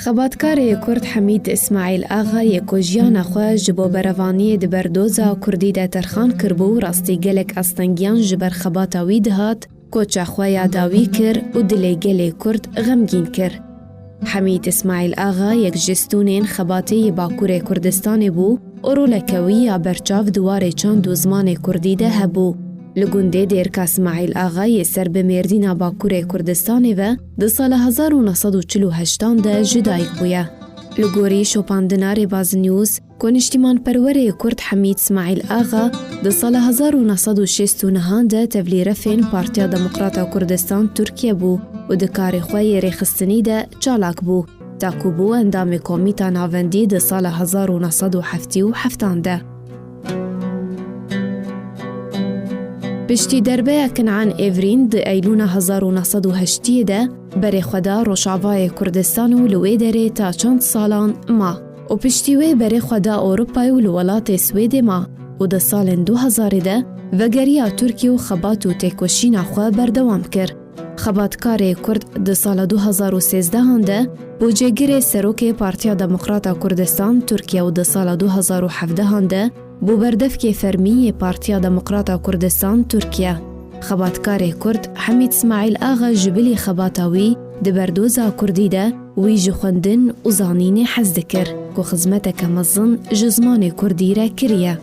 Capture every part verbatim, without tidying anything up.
Xebatkarê Kurd Hemîd Îsmaîl Axa yê ku jiyana xwe ji bo berevaniyê di berdoza Kurdî de terxan kiribû, rastî gelek astengiyan ji ber xebata wî dihat, koça xwe ya dawî kir û dilê gelê Kurd xemgîn kir. Hemîd Îsmaîl Axa yek ji stûnên xebatê yê Bakurê Kurdistanê bû û roleke wî ya berçav di warê çand û zimanê Kurdî de hebû. Li gundê Dêrka Îsmaîl Axa yê ser bi Mêrdîna Bakurê Kurdistanê ve di sala hezar û neh sed û çil û heştan de ji dayik bûye. Li gorî şopandina Rêbaz News, ku niştîmanperwerê Kurd Hemîd Îsmaîl Axa di sala hezar û neh sed û şêst û nehan de tevlî refên Partiya Demokrata Kurdistan Tirkiye bû û di karê xwe yê rêxistinî de çalak bû, ta ku bû endamê Komîta Navendî di sala hezar û neh sed û heftê û heftan de. Piştî derbeya Kin'an Evrîn di Eylûna hezar û neh sed û heştiyê de berê xwe da Rojavayê Kurdistan û li wê derê ta çend salan ma. Û piştî wê berê xwe da Ewropayê û li welatê Swêdê ma û di salên du hezarê de vegeriya Tirkiye û xebat û têkoşîna xwe berdewam kir. Xebatkarê Kurd di sala du hezar û sêzdehan de bû cêgirê serokê Partiya Demokrata Kurdistan Tirkiye û di sala du hezar û hevdehan de bû berdevkê fermî yê Partiya Demokrata Kurdistan Tirkiye. Xebatkarê Kurd Hemîd Îsmaîl Axa ji bilî xebata wî di berdoza Kurdî de wî ji xwendin û zanînê hez dikir ku xizmeteke mezin ji zimanê Kurdî re kiriye.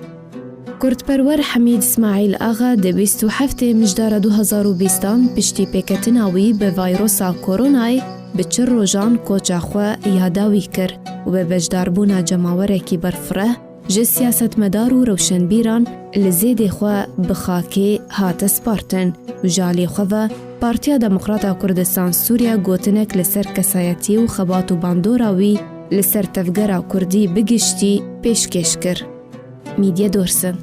Kurdperwer Hemîd Îsmaîl Axa di bîst û heftê Mijdara du hezar û bîstan piştî pêketina wî bi vayrosa koronayê bi çil rojan koça xwe ya dawî kir û bi beşdarbûna cemawerekî berfireh ji siyasetmedar û rewşenbîran li zêdê xwe bi xakê hate spartin û ji alî xwe ve Partiya Demokrata Kurdistan Sûriye gotinek li ser kesayetiyê û xebat û bandora wî li ser tevgera Kurdî bi giştî pêşkêş kir. Mîdye Dorsin.